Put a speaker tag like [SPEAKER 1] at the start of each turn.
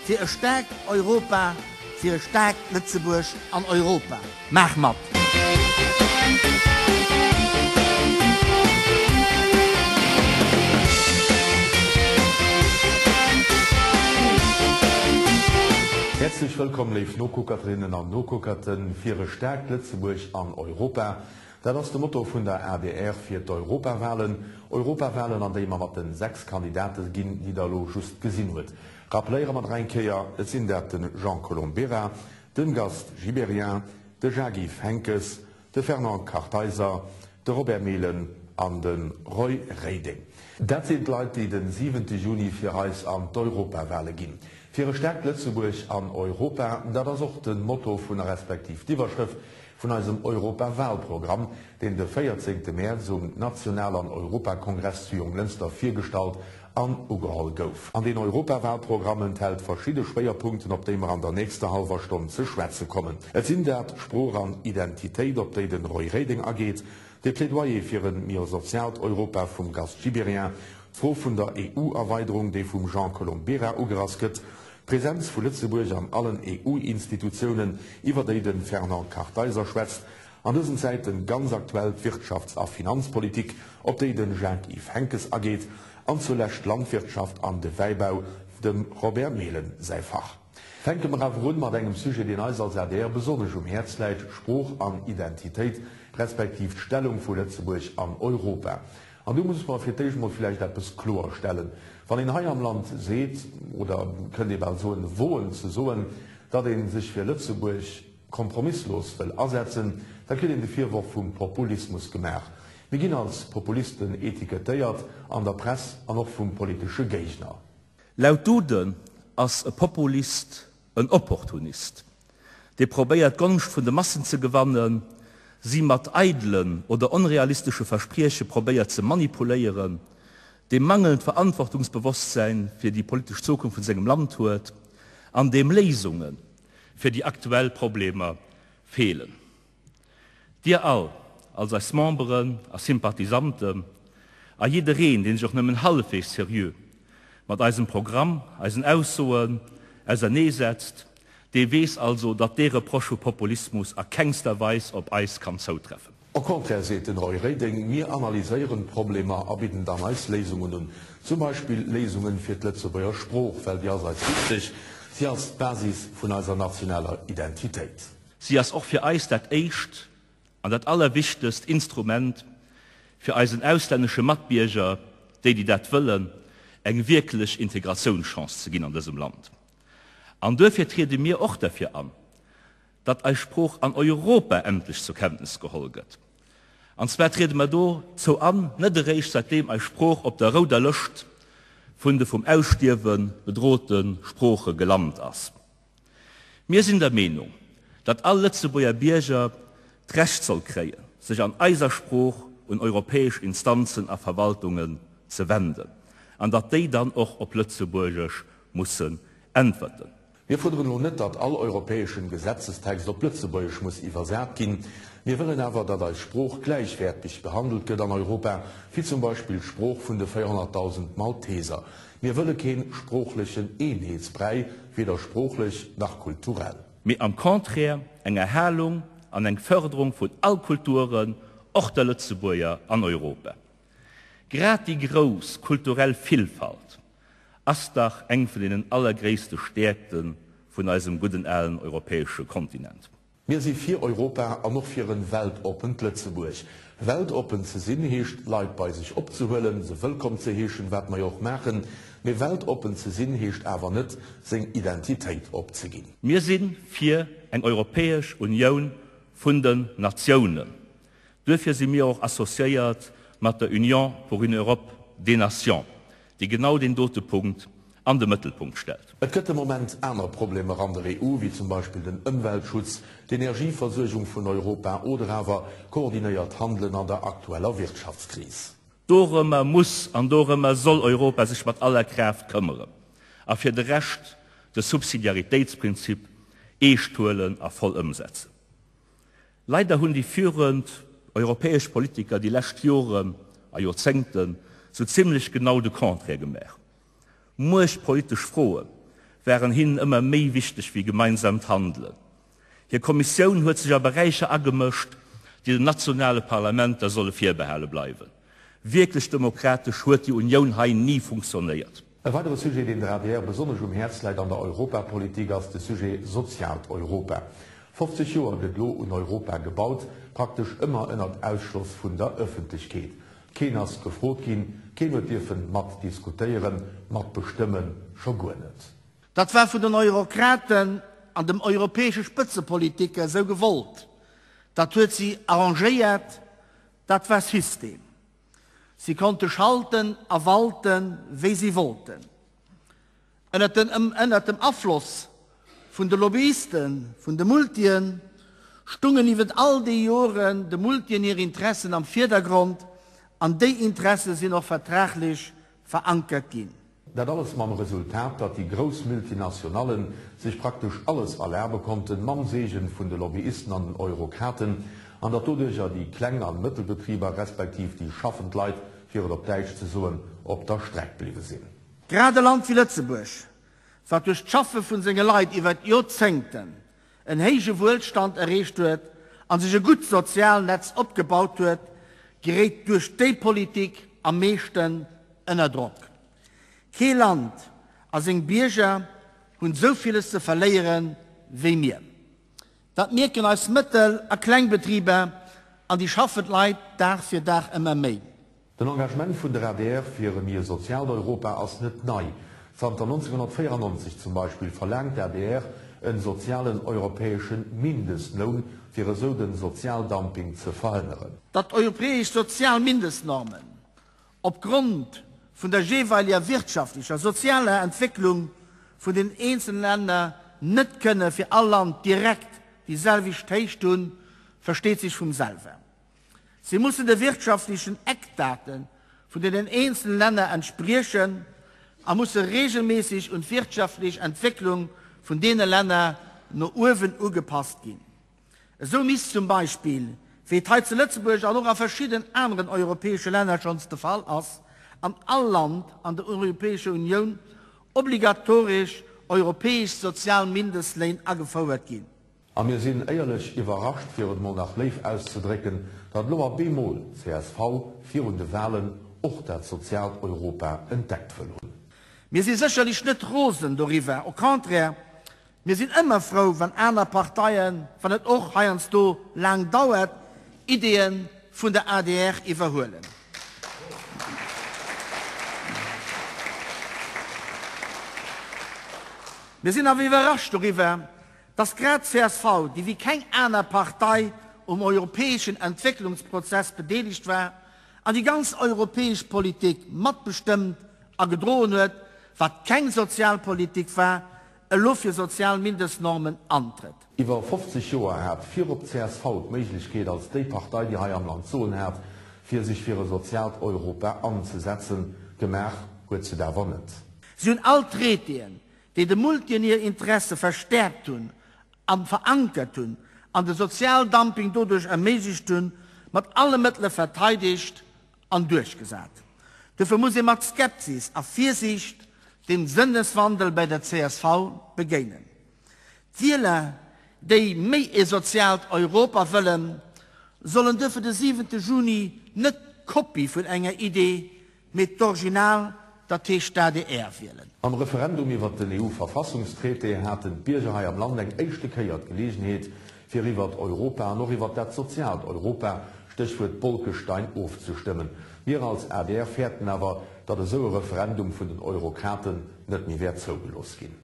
[SPEAKER 1] Fir e staarkt Europa, fir e staarkt Lëtzebuerg an Europa. Maach mat!
[SPEAKER 2] Häerzlech wëllkomm léif Nokuckerterinnen an Nokuckerten fir e staarkt Lëtzebuerg an Europa. Dat ass de Motto vun der adr fir d'Europawahlen. Europawahlen an déi mer mat den 6 Kandidate ginn, déi der elo just gesinn huet. Rappeléiere mer nach eng Kéier, et sinn dat de Jean Colombera, den Gast Gibéryen, de Jacques-Yves Henckes, de Fernand Kartheiser, de Robert Mehlen an de Roy Reding. Dat sinn d'Leit, déi de siwente Juni fir eis an d'Europawale ginn. Fir e staarkt Lëtzebuerg an Europa, dat ass och de Motto vun, respektiv d'Iwwerschrëft vun eisem Europawalprogramm, deen de 14 Mäerz um National an Europakongress zu Jonglënster virgestallt an ugeholl gouf. An deen Europawalprogramm enthält verschidde Schwéierpunkten, op déi mer an der nächster hallwer Stonn ze schwätze kommen. Et sinn dat, Sprooch an Identitéit, op déi den Roy Reding ageet, de Plädoyer fir e mio soziaalt Europa vum Gast Gibéryen, d'Fro vun der EU-Erweiderung, déi vum Jean Colombera ugerass gëtt, d'Präsenz vu Lëtzebuerg an allen EU-Institutiounen, iwwer déi de Fernand Kartheiser schwätzt, an dësen Zäiten ganz aktuell d'Wirtschafts a Finanzpolitik, op déi de Jacques-Yves Henckes ageet, an zulescht d'Landwirtschaft an de Wäibau, dem Robert Mehlen säi Fach. Fänke mer awer un mat engem Sujet, deen eis als adr besonnesch um Häerz läit, Sprooch an Identitéit, respektiv d'Stellung vu Lëtzebuerg an Europa. An do muss mer fir d'éischt mol villäicht eppes kloerstellen. Wann een hei am Land seet, oder kënnt ee bal soen, woen ze soen, datt ee sech fir Lëtzebuerg kompromisslos wëll asetzen, da kritt een de Virworf vum Populismus gemaach. Mir ginn als Populisten etikettéiert, an der Press an och vum politesche Géigner.
[SPEAKER 3] Laut Duden ass e Populist en Opportunist, dee probéiert d'Gonscht vun de Massen ze gewannen, si mat eidelen oder onrealistesche Versprieche probéiert ze manipuléieren, dee mangelnd Verantwortungsbewosstsäin fir déi politesch Zukunft vun sengem Land huet an deem Léisunge fir déi aktuell Problemer feelen. Dir all, als eis Memberen a Sympathisanten, a jiddereen, deen sech och nëmmen hallefweegs seriö mat eisem Programm, eisen Aussoen auserneesetzt, dee weess also, datt dee Reproche vu Populismus a kengster Weis op eis kann zoutreffen.
[SPEAKER 2] Au contraire, seet den Roy Reding, mir analyséieren d'Problemer a bidden dann eis Léisungen un. Zum Beispill Léisungen fir d'Lëtzebuerger Sprooch, well déi ass eis wichteg, si ass d'Basis vun eiser nationaler Identitéit.
[SPEAKER 3] Si ass och fir eis dat éischt an dat allerwichtegst Instrument, fir eisen auslännesche Matbierger, déi, déi dat wëllen, eng wierklech Integratiounschance ze ginn an dësem Land. An duerfir triede mir och derfir an, datt eis Sprooch an Europa endlech zur Kenntnis geholl gëtt. An zwar triede mer dozou an, net eréischt säitdeem eis Sprooch op der rouder Lëscht vun de vum Ausstierwe bedrohte Sprooche gelant ass. Mir sinn der Meenung, datt all Lëtzebuerger Bierger d'Recht soll kréien, sech an eiser Sprooch un europäesch Instanzen a Verwaltungen ze wenden, an datt déi dann och op Lëtzebuergesch mussen äntwerten.
[SPEAKER 2] Mir fuerderen elo net, datt all europäeschen Gesetzestext op Lëtzebuergesch muss iwwersat ginn. Mir wëllen awer, datt eis Sprooch gläichwäerteg behandelt gëtt an Europa, wéi zum Beispill d'Sprooch vun de 400.000 Malteser. Mir wëlle keen sproochlechen Eenheetsbräi, weder sproochlech nach kulturell.
[SPEAKER 3] Mee am Contraire eng Erhalung an eng Förderung vun all Kulturen, och der Lëtzebuerger, an Europa. Grad déi grouss kulturell Villfalt ass dach eng vun deenen allergréisste Stäerkte vun eisem gudden alen europäesche Kontinent.
[SPEAKER 2] Mir si fir Europa an och fir en weltoppent Lëtzebuerg. Weltoppen ze sinn heescht Leit bei sech opzehuelen, se wëllkomm ze heeschen, wat mer jo och maachen. Mee weltoppen ze sinn heescht awer net seng Identitéit opzeginn.
[SPEAKER 3] Mir si fir eng Europäesch Unioun vun den Natiounen. Duerfir si mir och associéiert mat der Union pour une Europe des Nations, déi genau deen dote Punkt an de Mëttelpunkt stellt.
[SPEAKER 2] Et gëtt de Moment aner Problemer an der EU, wéi zum Beispill den Ëmweltschutz, d'Energieversuergung vun Europa oder awer koordinéiert Handelen an der aktueller Wirtschaftskris.
[SPEAKER 3] Dorëmmer muss an dorëmmer soll Europa sech mat aller Kraaft këmmere a fir de Rescht de Subsidiaritéitsprinzip eescht huelen a voll ëmsetzen. Leider hunn déi führend europäesch Politiker déi lescht Joren a Joerzéngten sou zimlech genau de Contraire gemaach. Muechtpolitesch Froe. waren hinnen ëmmer méi wichteg wéi gemeinsamt Handelen. Hir Kommissioun huet sech a Beräicher agemëscht, déi den nationale Parlamenter solle virbehale bleiwen. Wierklech demokratesch huet déi Unioun hei ni funktionéiert.
[SPEAKER 2] E weidere Sujet, deen der adr besonnesch um Häerz läit an der Europapolitik, ass de Sujet soziaalt Europa. 50 Joer gëtt lo un Europa gebaut, praktesch ëmmer ënnert Ausschloss vun der Ëffentlechkeet. Keen ass gefrot ginn, keen huet dierfen mat diskutéieren, mat bestëmmen scho guer net.
[SPEAKER 1] Dat war vun den Eurokraten an dem europäesche Spëtzepolitiker esou gewollt, dat huet si arrangéiert, dat war System. Si konnte schalten a walten, wéi si wollten. Ënnert den ënnert dem Afloss vun de Lobbyisten, vun de Multien, stungen iwwert all déi Joren de Multien hir Interessen am Virdergrond, an déi Interesse sinn och vertraglech verankert ginn.
[SPEAKER 2] Dat alles mam Resultat, datt déi grouss Multinationallen sech praktesch alles erlabe konnten, mam Seegen vun de Lobbyisten an den Eurokraten, an datt doduercher déi Kleng an Mëttelbetriber, respektiv déi schaffend Leit, fir et op Däitsch ze soen, op der Streck bliwwe sinn.
[SPEAKER 1] Grad e Land wéi Lëtzebuerg, wat duerch d'Schaffe vun senge Leit iwwer Joerzéngten en héije Wuelstand erreecht huet a sech e gutt Sozialnetz opgebaut huet, geréit duerch déi Politik am meeschten ënner Drock. Kee Land a seng Bierger hunn esou villes ze verléiere wéi mir. Dat mierken eis Mëttel a Klengbetriber an déi schaffend Leit Dag fir Dag ëmmer méi.
[SPEAKER 2] Den Engagement vun der adr fir e méi e soziaalt Europa ass net nei. Zanter 1994 zum Beispill verlaangt d'ADR en sozialen europäeschen Mindestloun, fir esou den Sozialdumping ze verhënneren.
[SPEAKER 1] Datt europäesch sozial Mindestnormen opgrond vun der jeeweileger wirtschaftlecher, sozialer Entwécklung vun den eenzelen Länner net kënne fir all Land direkt déi selwecht Héicht hunn, versteet sech vum selwer. Si mussen de wirtschaftlechen Eckdate vun deenen eenzelen Länner entspriechen a musse regelméisseg un d'wirtschaftlech Entwécklung vun deene Länner no uewen ugepasst ginn. Esou misst zum Beispill, wéi et hei zu Lëtzebuerg an och a verschidden aneren europäesche Länner schonns de Fall ass, an all Land an der Europäescher Unioun obligatoresch europäesch sozial Mindestléin agefouert ginn.
[SPEAKER 2] A mir sinn éierlech iwwerrascht, fir et mol nach léif auszedrécken, datt elo a bemol csv virun de Wahlen och dat soziaalt Europa entdeckt wëll hunn.
[SPEAKER 1] Mir si sécherlech net rosen doriwwer, au contraire, mir sinn ëmmer frou, wann aner Parteien, wann et och heiansdo laang dauert, Ideeë vun der adr iwwerhuelen. Mir sinn awer iwwerrascht doriwwer, Datt grad csv, déi wéi keng aner Partei um europäeschen Entwécklungsprozess bedeelegt war an déi ganz europäesch Politik matbestëmmt a gedroen huet, wat keng Sozialpolitik war, elo fir sozial Mindestnormen antrëtt.
[SPEAKER 2] Iwwer 50 Joer hat virop csv d'Méiglechkeet, als déi Partei, déi hei am Land d'Soen hat, fir sech fir e soziaalt Europa anzesetzen. Gemaach huet s'et awer net.
[SPEAKER 1] Si hunn all d'Traitéen, déi de Multien hir Interesse verstäerkt hunn a verankert hunn an de Sozialdumping doduerch erméiglecht hunn, mat alle Mëttele verteidegt an duerchgesat. Dofir muss ee mat Skepsis a Virsiicht dem Sënneswandel bei der csv begéinen. D'Wieler, déi méi e soziaalt Europa wëllen, sollen duerfir de siwente Juni net d'Kopie vun enger Idee, Mee d'Original, dat heescht d'ADR, wielen.
[SPEAKER 2] Am Referendum iwwert den EU-Verfassungstraité haten d'Bierger hei am Land eng éischte Kéier d'Geleegenheet, fir iwwert Europa an och iwwert dat soziaalt Europa, Stéchwuert Bolkestein, ofzestëmmen. Mir als adr fäerten awer, datt esou e Referendum vun den Eurokraten net méi wäert zougelooss ginn.